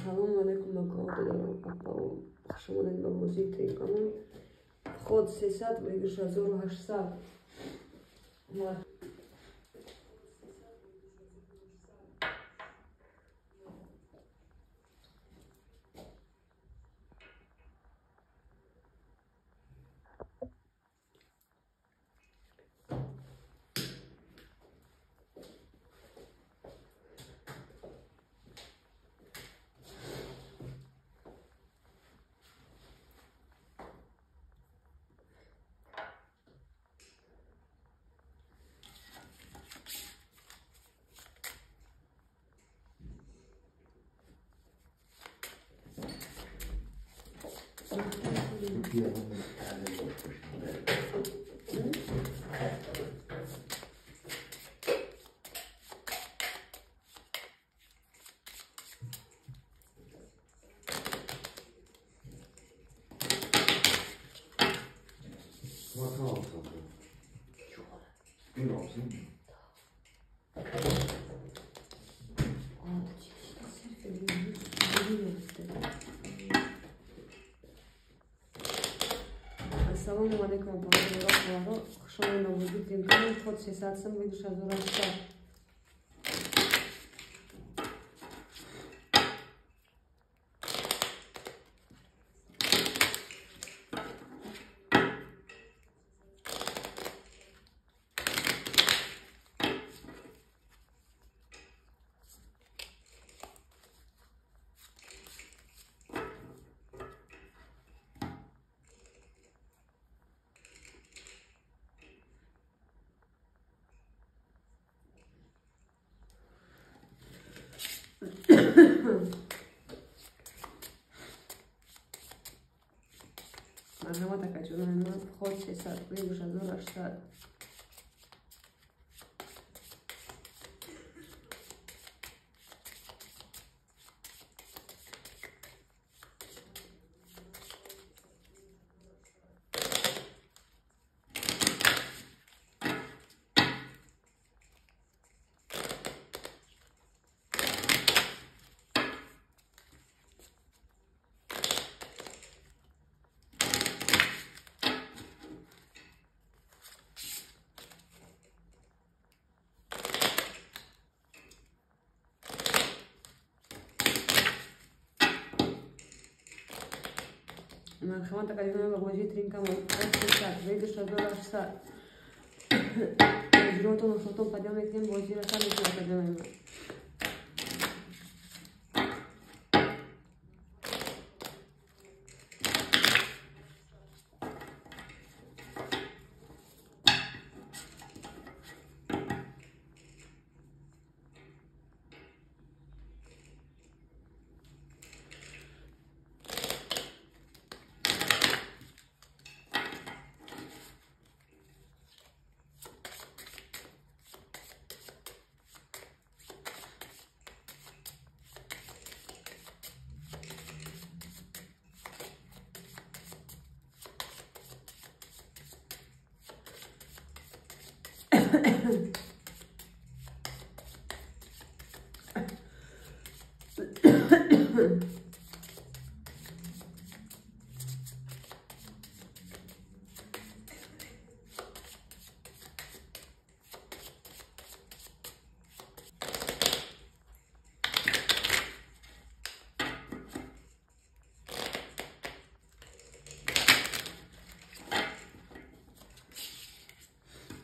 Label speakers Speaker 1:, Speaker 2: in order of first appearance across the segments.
Speaker 1: Ассалому алайкум, апа, хуш омадед ба бозии Тринкамон. Ход 300, выигрыш 1800. Ассалому алайкум, хуш омадед ба бозии Тринкамон. Ход 300 сом, выигрыш 1800. Марҳамат, акаҷонои ман, ход 300, выигрыш 1800. Марҳамат, акаҷонои, ба бозии Тринкамон. Ход 300, выигрыш 1800. Иҷротон ушотон падиём мекунем, бозиро сар мекунем, акаҷонои ман.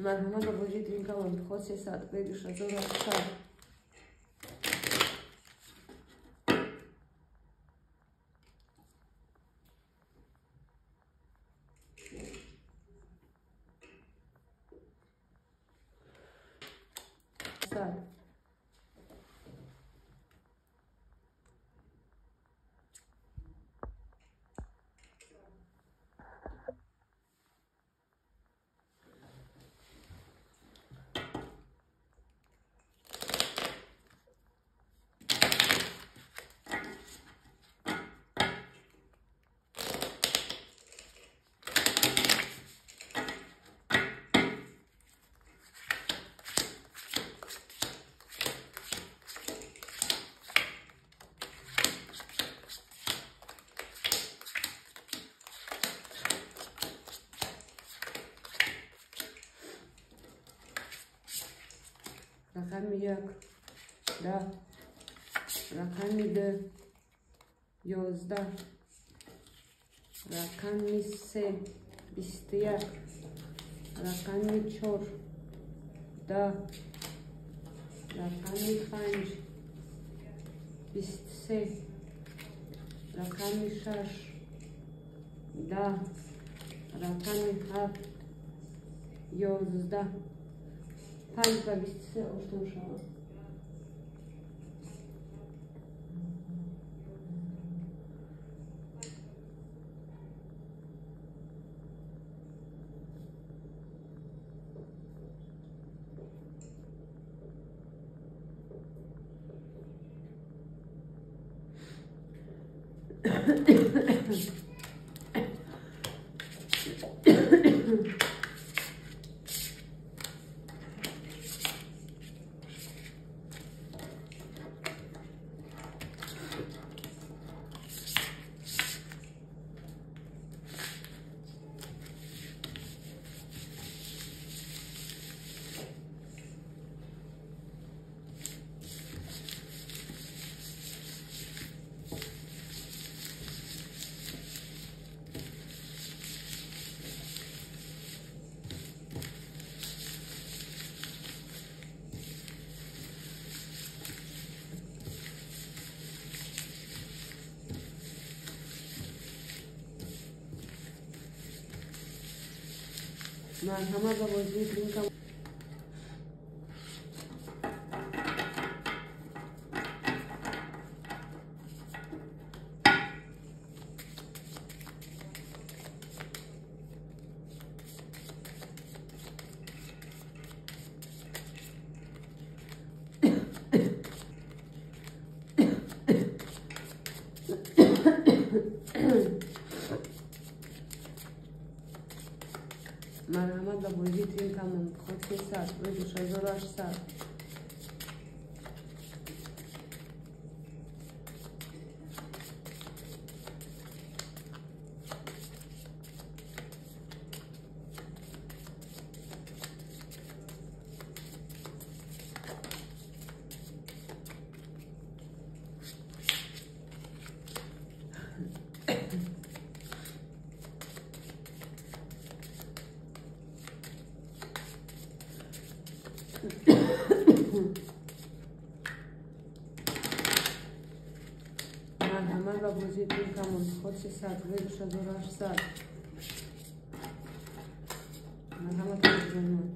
Speaker 1: Марҳамат, ба бозии Тринкамон. Ход 300, выигрыш 1800. як, 10, рақами 2, 11, рақами 3, 21, рақами 4, 10, рақами 5, 23, рақами 6, 10, рақами 7, 11, 5 ба 23 ошно мешавад. Марҳамат ба бозии Тринка. Марҳамат ба бозии Тринкамон. Ход 300, выигрыш 1800. Марҳамат ба бозии Тринкамон. Ход 300, выигрыш 1800. Марҳамат азизонмон.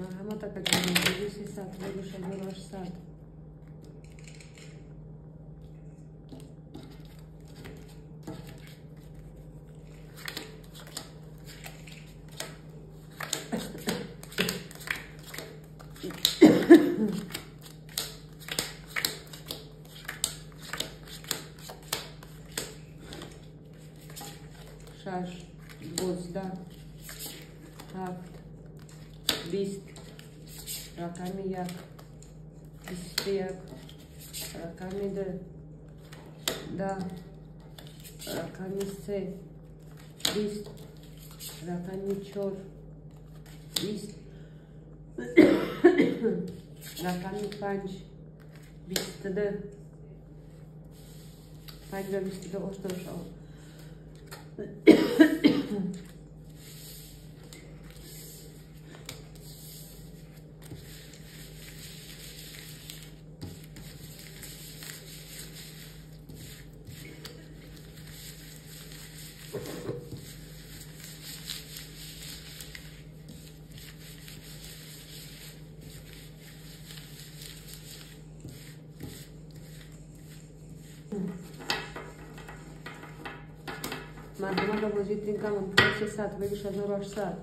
Speaker 1: Марҳамат акаҷонон, бозии 300, выигрыш 1800. 6, 12, 7, 20, рақами 1, 21, рақами 2, 10, рақами 3, 20, рақами 4, 20, рақами 5, 22, 5 ба 22 ошно мешавад. Марҳамат ба бозии тринкамон код 300 выигрыш 1800.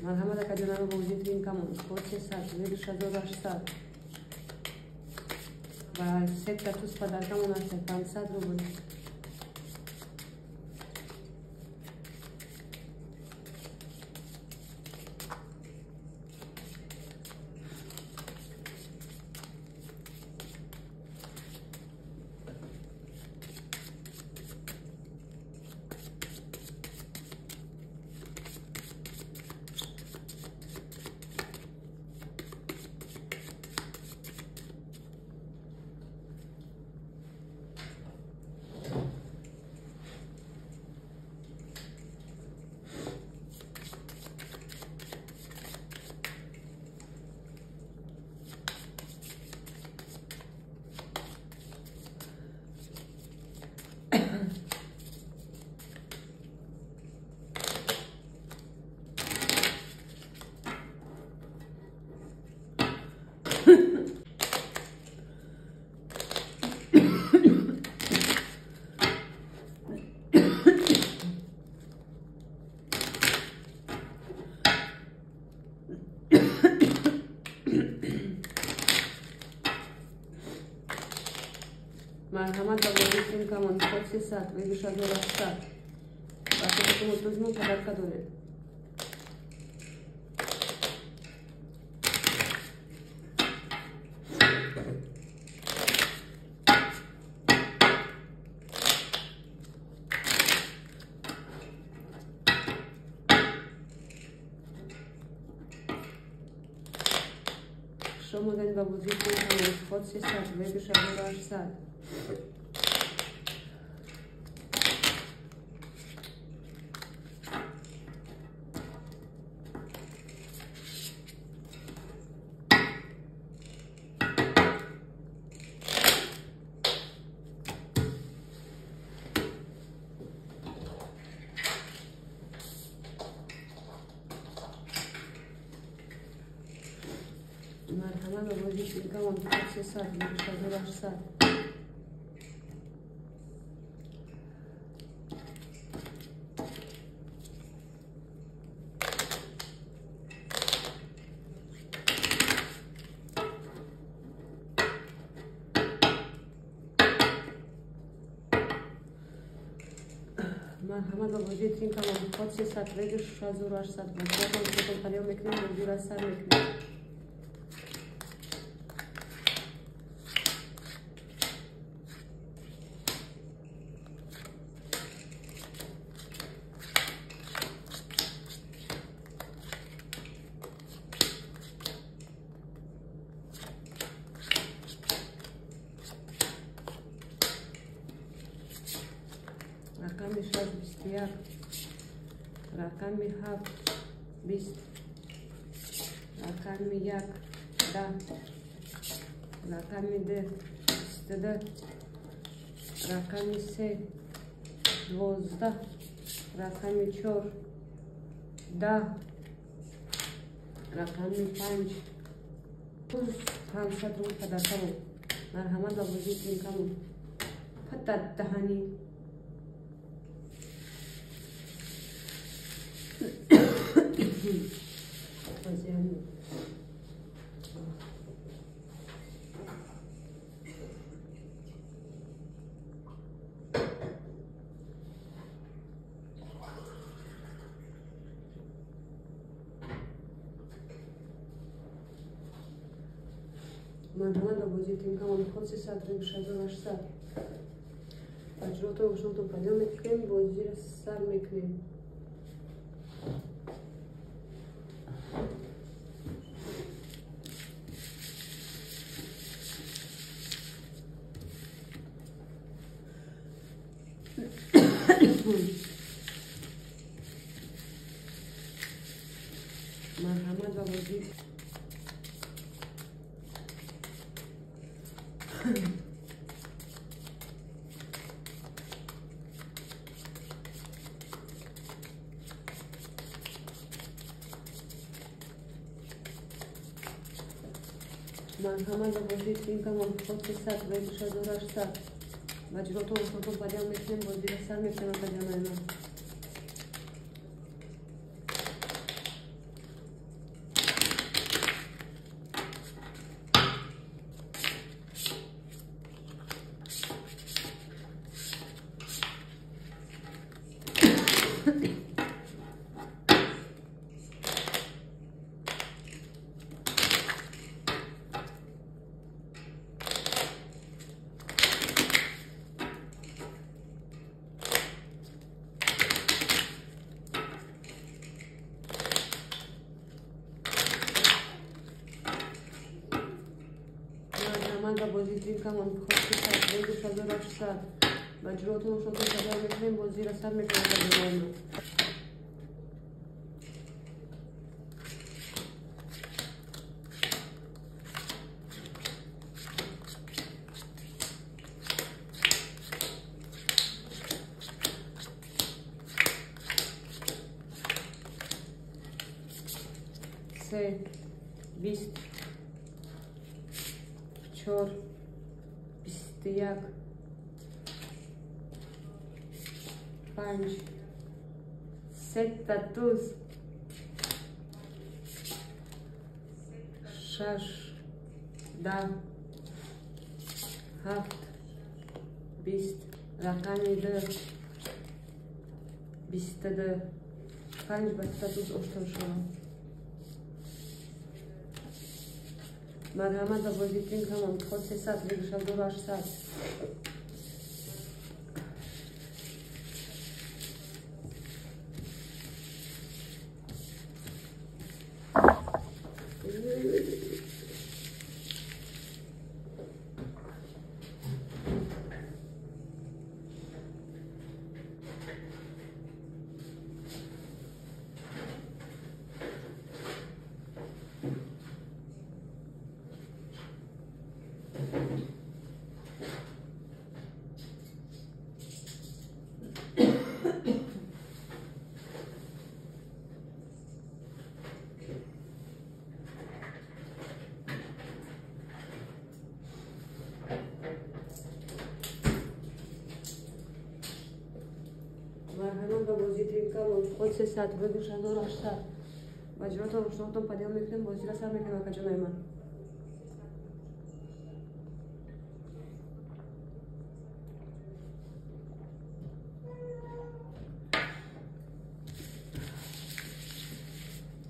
Speaker 1: Марҳамат акаҷонам ба бозии тринкамон код 300 выигрыш 1800. Ва сетка туз подаркамон аст 500 рубл. Марҳамат ба бозии тринкамон код 300 выигрыш 1800. Ба худатон тузмон подарка доред. Хуш омадед ба бозии тринкамон код 300 выигрыш 1800. Марҳамат ба бозии тринкамон код 300 выигрыш 1800. Марҳамат ба бозии тринкамон код 300 выигрыш 1800. Бозиатон худтон фарёд мекунед, бозиро сар мекунед. Рақами 6 21, рақами 7 20, рақами 1 10, рақами 2 22, рақами 3 12, рақами 4 10, рақами 5 500 рубл подаркамон. Марҳамат ба бозии тринкамон. Патат даҳанӣ. Марҳамат ба бозии тринкамон код 300 выигрыш 1800. Аҷротон шумтон падиён мекунем, бозиро сар мекунем. Марҳамат ба бозии Марҳамат ба бозии тринкамон код 300 выигрыш 1800. Ба ҷиротон ошнотон падиён мекунем, бозира сар мекунем акаҷонои ман. Ба бозии тринкамон 300, 2800. Ба ҷиротон ошнотон падиён мекунем, бозира сар мекунем акаҷонои ман. Се, 20, 4, 21, 5, 7 туз, 6, 10, 7, 20, рақами 2, 22, 5 ба 7 туз ошкор шавад. Марҳамат ба бозии тринкамон ход 300, 2800. Марҳамат ба бозии тринкамон ход 300, 2800. Ба ҷиротон ошнотон падиён мекунем, бозира сар мекунем акаҷонои ман.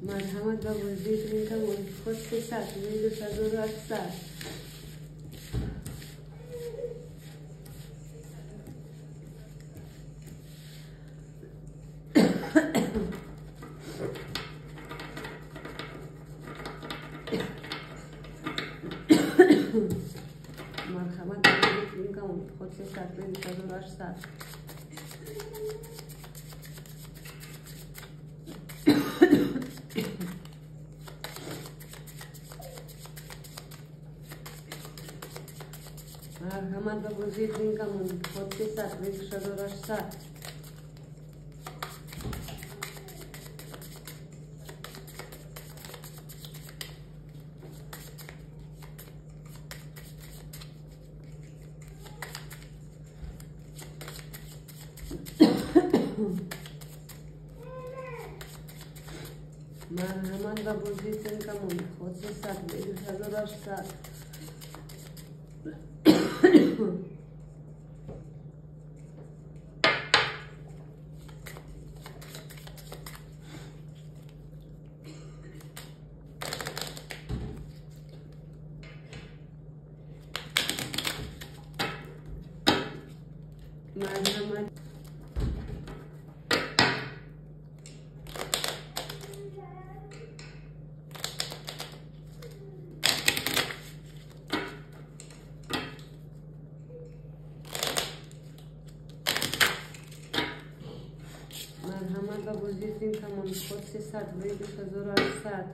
Speaker 1: Марҳамат ба бозии тринкамон ход 300, 2800. Марҳамат ба бозии тринкамон ход 300, 2800. Марҳамат ба бозии тринкамон ход 300, 2800. Марҳамат ба бозии тринкамон ход 300, 2800. Марҳамат Марҳамат ба бозии тринкамон ход 300, 2800.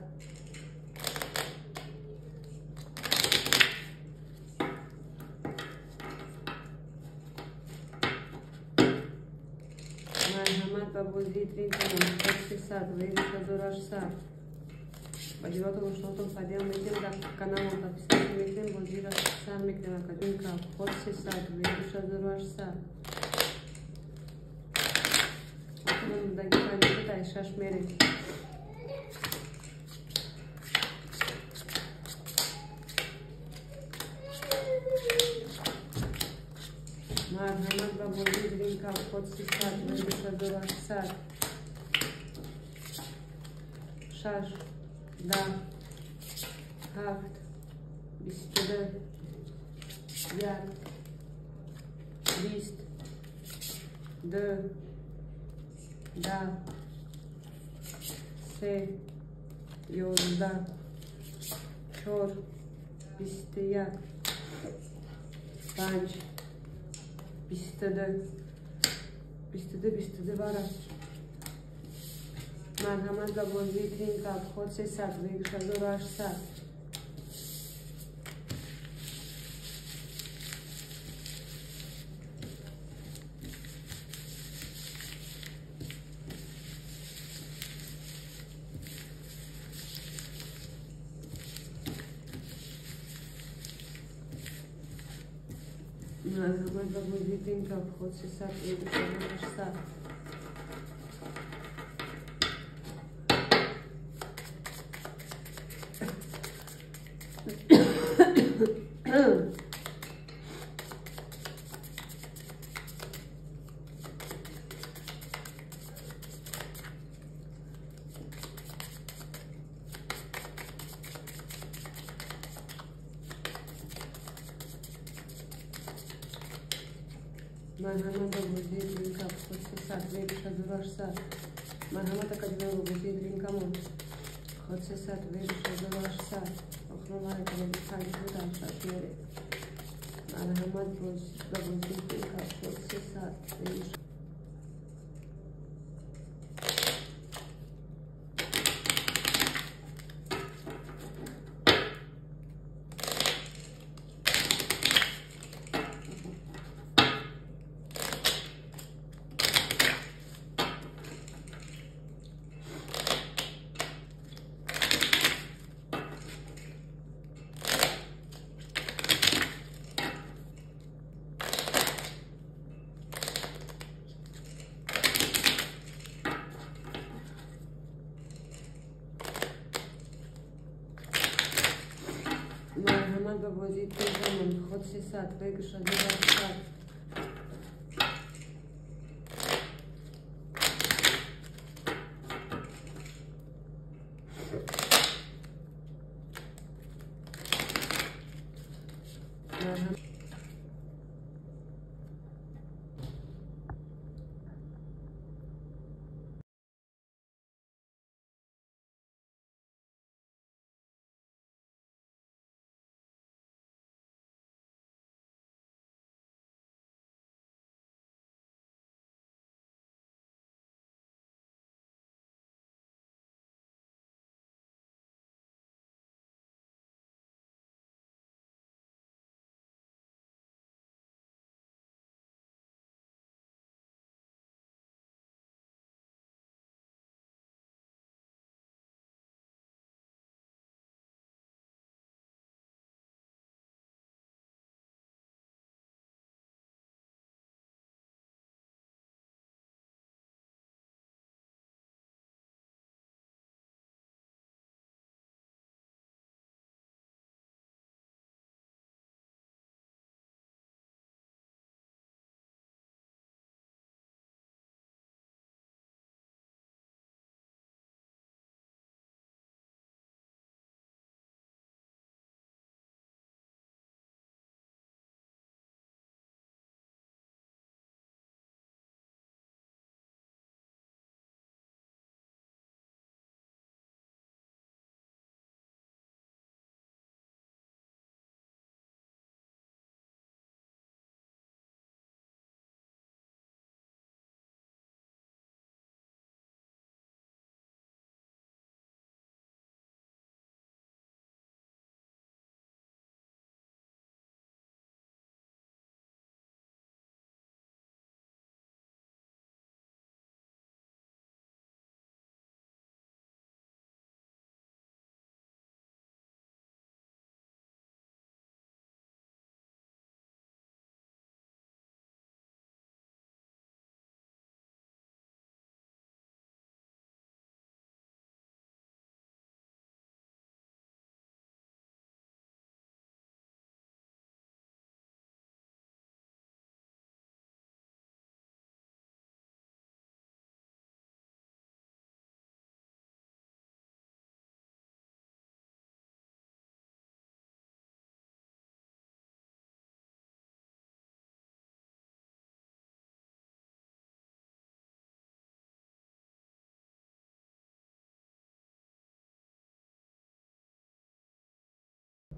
Speaker 1: Марҳамат ба бозии тринкамон ход 300, 2800. Ба ҷуръатон ошнотон падиям метем, дар каналмон подписаться мекунем, бозиро сар мекунем. Акаҷон, калход 300, выигрыш 1800. Охирон будаги 5 6 мерем. Марҳамат ба бозии дринк калход 300, выигрыш 1800. 6, 10, 7, 22, 1, 20, 2, 10, 3, 11, 4, 21, 5, 22, 22, 22 вараст. Марҳамат ба бозии тринка ход 300, выигрыш 1800. Марҳамат ба бозии тринка ход 300, выигрыш 1800. Марҳамат ба бозии дринка ход 300, выигрыш 1800. Марҳамат акаҷон, ба бозии дринкамон ход 300, выигрыш 1800. Охирон варакалоби 5 буд, 6 мерем. Марҳамат ба бозии дринка ход 300, выигрыш. Марҳамат ба бозии тринкамон ход 300, выигрыш 1800. Марҳамат.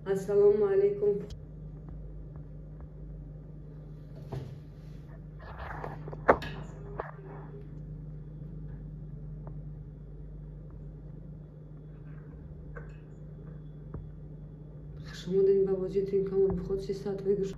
Speaker 1: Ассалому алайкум. Хуш омадед ба бозии Тринкамон. Вход 300, выигрыш.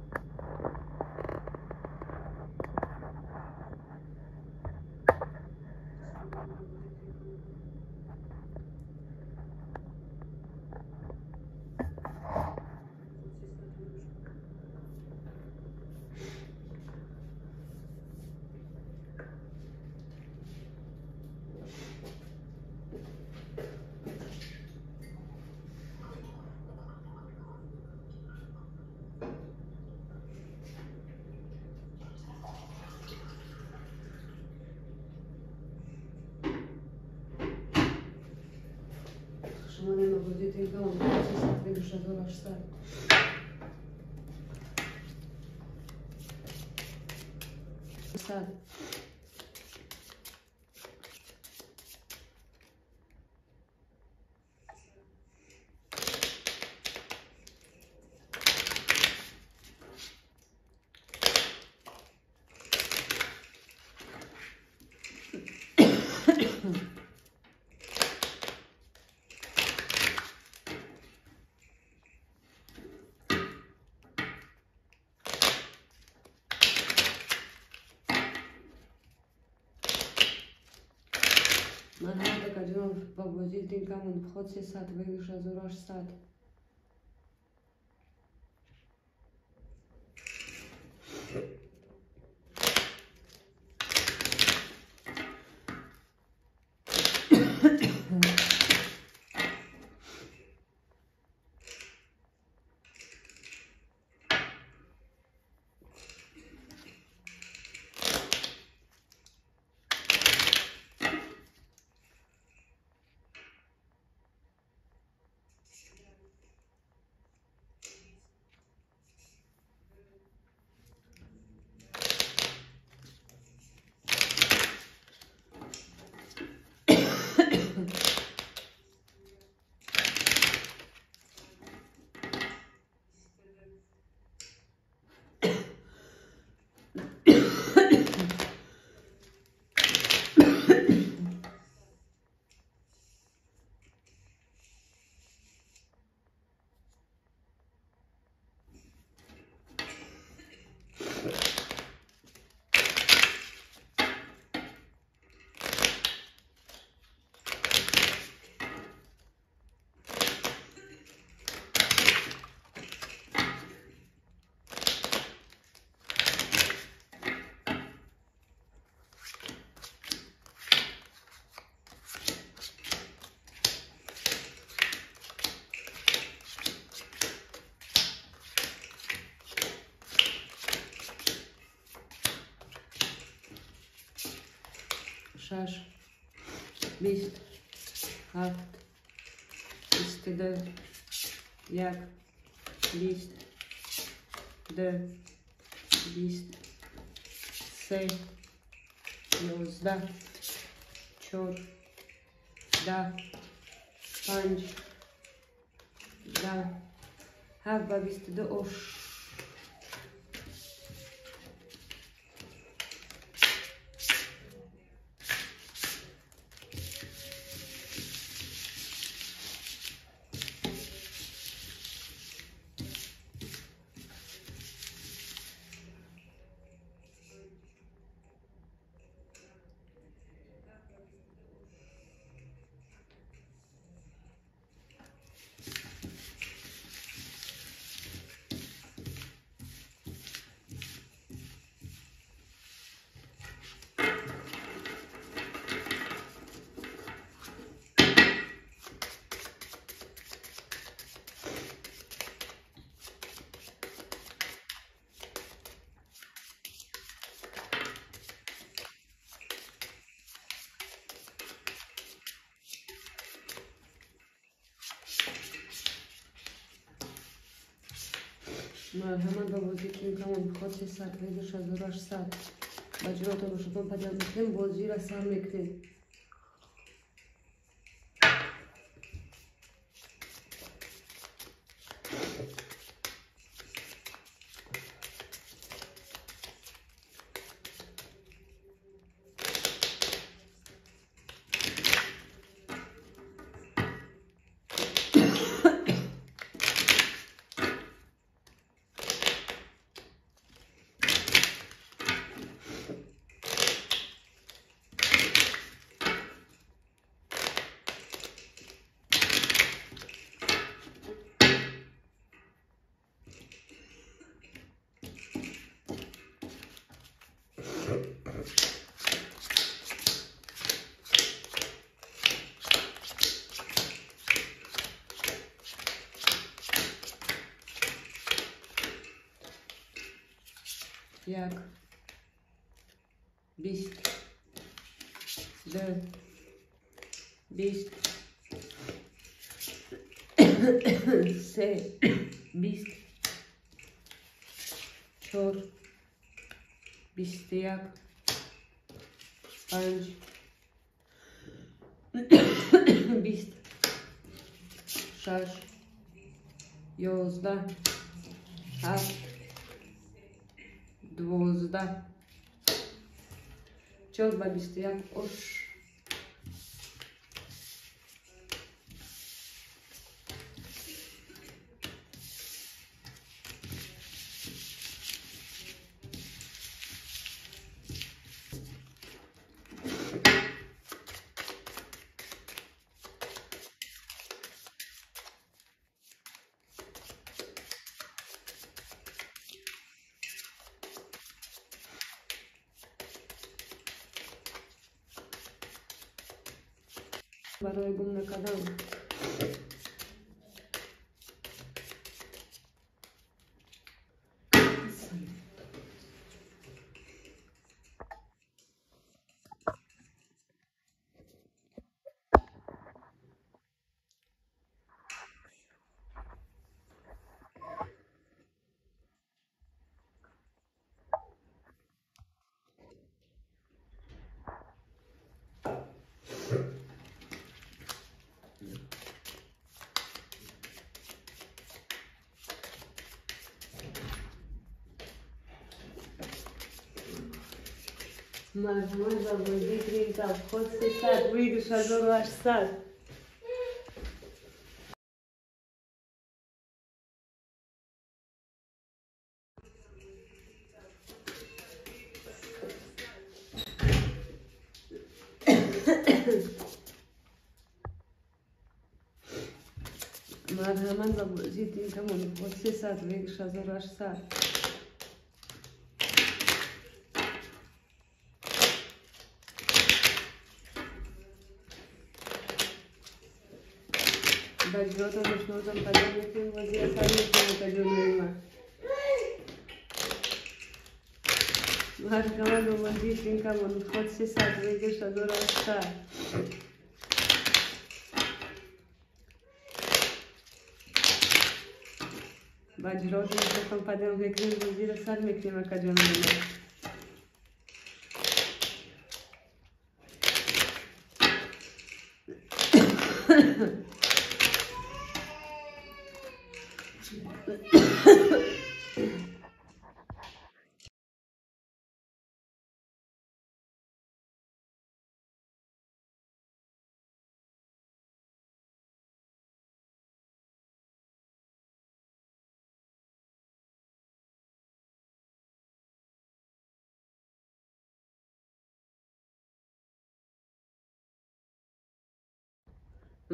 Speaker 1: Шумони ба бозии Тринкамон. Вход 300, выигрыш 1600. Сад. Марҳамат, акаҷон, ба бозии Тринкамон. Вход 300, выигрыш 1600. Шаш, бист, ҳафт, 22, як, 20, ду, 20, се, 11, чор, 10, панҷ, 10, ҳафт ба 22 ош. Марҳамат ба бозии Тринкамон. Вход 300, выигрыш 1600. Ба ҷуръатон бошад, падар мекунем, бозиро сар мекунем. 1, 20, 2, 20, 3, 20, 4, 21, 5, 20, 6, 11, 7, 12, 4 ба 21 ош. Барои гум накардан. Марҳамат ба бозии тринкам. Ход 300, рӯи 2800. Марҳамат ба бозии тринкам. Ход 300, рӯи 2800. Баҷиротон душнотон падар мекунем, бозӣ асар мекунем, акаҷонои ман. Марҳамат ба бозии тринкамон. Ход 300, рӯи 2800. Баҷиротон душнотон падар мекунем, бозиро сар мекунем, акаҷонои ман.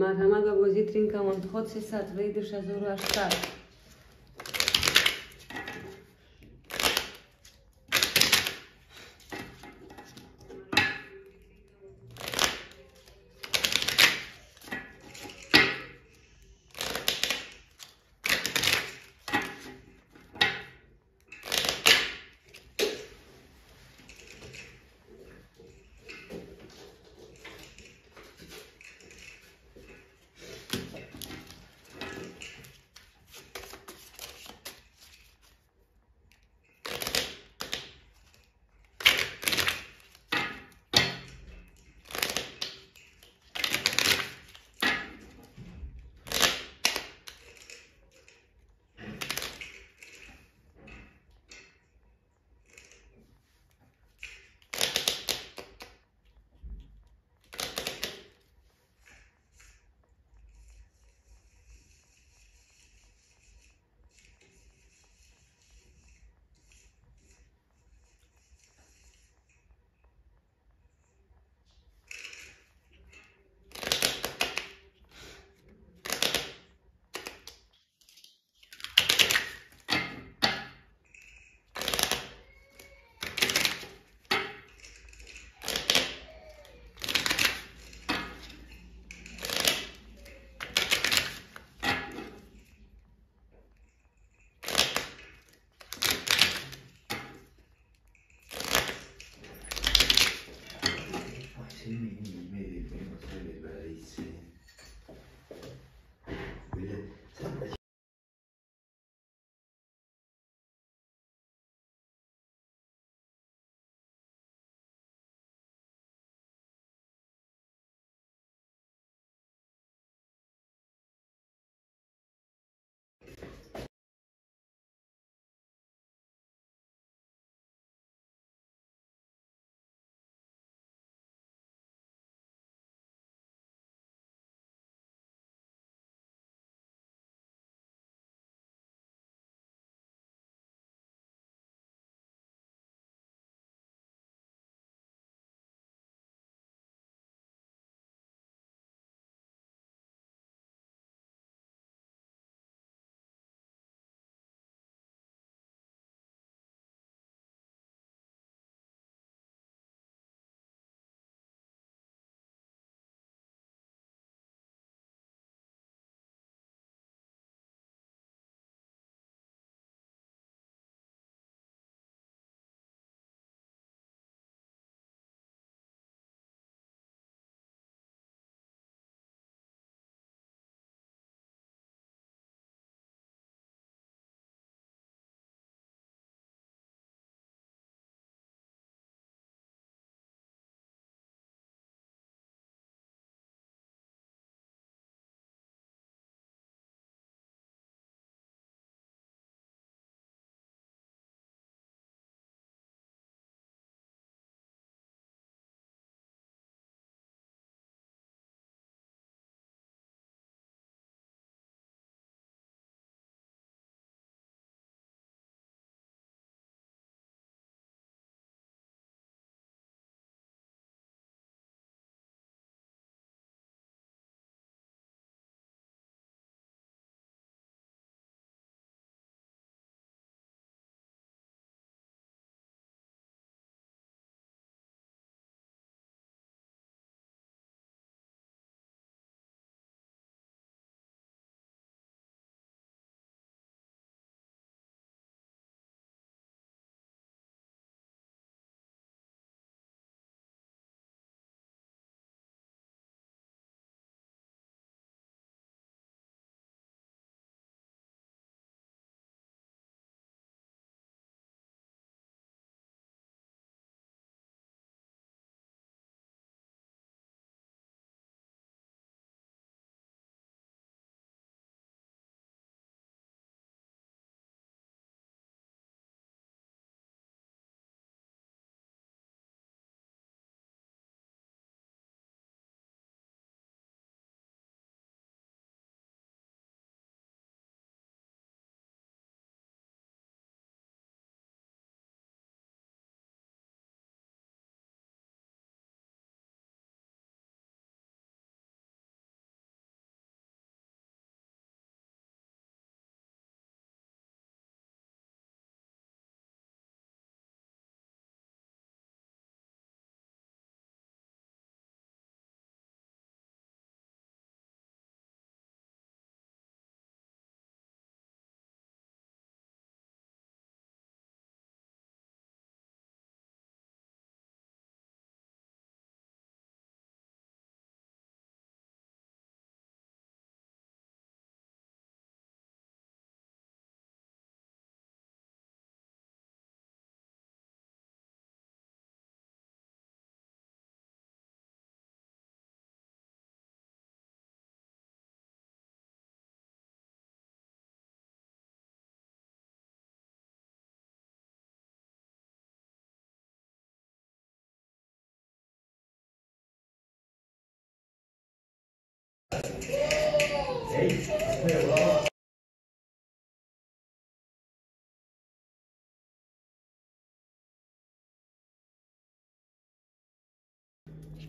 Speaker 1: Марҳамат ба бозии тринкамон. Ход 300, рӯи 2800.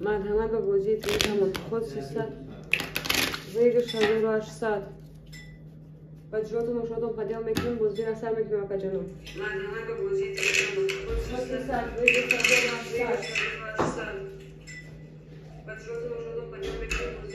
Speaker 1: Марҳамат, ба бозии тринкамон. Ход 300, выигрыш 1800. Ба ҷотон ошотон подел мекунем, бозиро сар мекунем, акаҷоном. Марҳамат, ба бозии тринкамон. Ход 300, выигрыш 1800. Ба ҷотон ошотон подел мекунем.